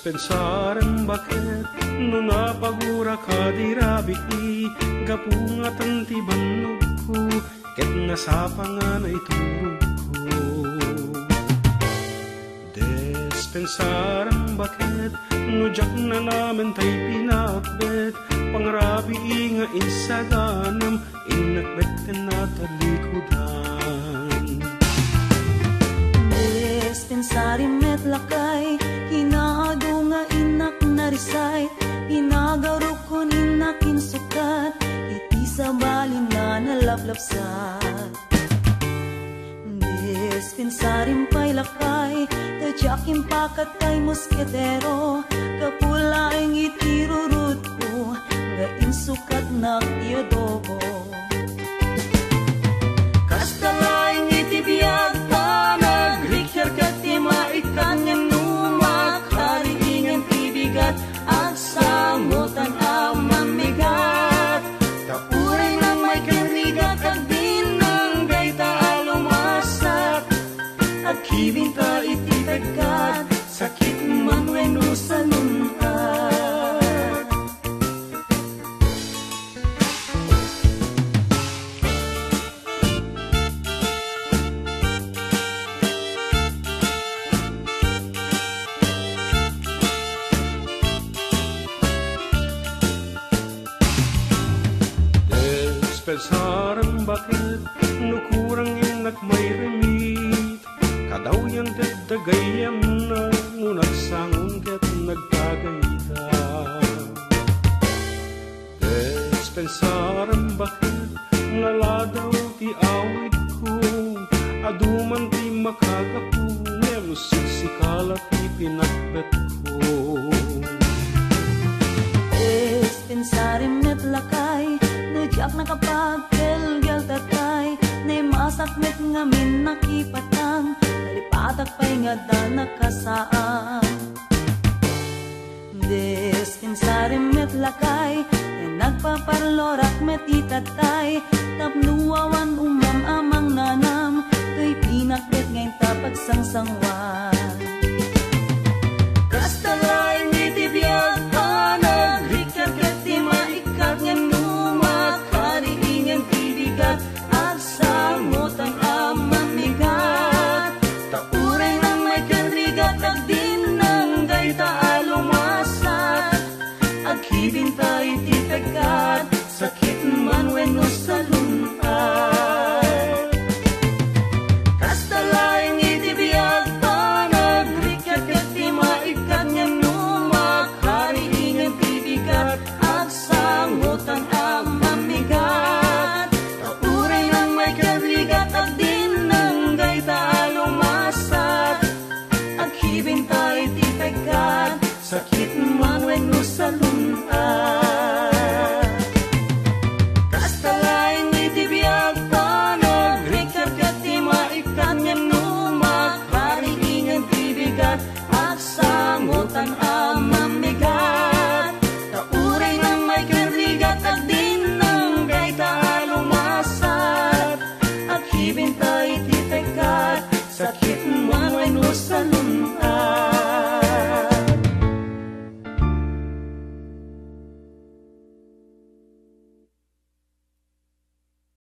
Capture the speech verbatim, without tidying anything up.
Pensarem baket no napagurak a di rabii, gapu nga tan ti bannogko, ket nasapa nga naiturogko. Dispensarem baket no diak nanamen tay pinakbet, pangrabii nga insaganam, innak met ken natalikudan. Dispensarem met lakay, kinaadu nga innak narisay, pinagarukon innak insukat, iti sabali nga nalaplapsat. Dispensarem pay lakay, ta diak impakat tay mosketero, gapu laeng iti rurutko, nga insukatnak ti adobo. Kasta laeng iti biag ta nagrikir ket ti maikkan ngem no makariingen ti bigat, agsangotan a mamigat. Ta uray nang may karigat, agdinang dayta a lumasat. Agkibinta iti pekkat, sakit man wenno salun-at. Dispensarem baket no kurang innak may remit, kadawyan ket dagayamna no nagsangon ket nagtagayda. Dispensarem baket naladaw ti awidko, adu man ti makagapu, ngem siksikala ti pinakbetko. Dispensarem met lakay, no diak nakapaggelgel tatay, naimasak met ngamin nakipatang, nalipatak pay nga adda nakasaan. Dispensarem met lakay, nagpaparlorak met itatay, tapno awan umam a mangnanam, toy pinakbet nga inta pagsangsanguan. Kasta laeng iti biag a nagrikir ket ti maikkat ngem no makariingen ti bigat, agsangotan a mamigat. Ta uray nang may karigat, agdinang dayta a lumasat. Agkibinta iti pekkat, sakit man wenno salun-at. Kasta laeng iti biag, panagrigat ket ti maikkat ngem no makariingen ti bigat, agsangotan a mamigat. Ta uray nang may karigat, agdinang dayta a lumasat. Agkibinta iti pekkat, sakit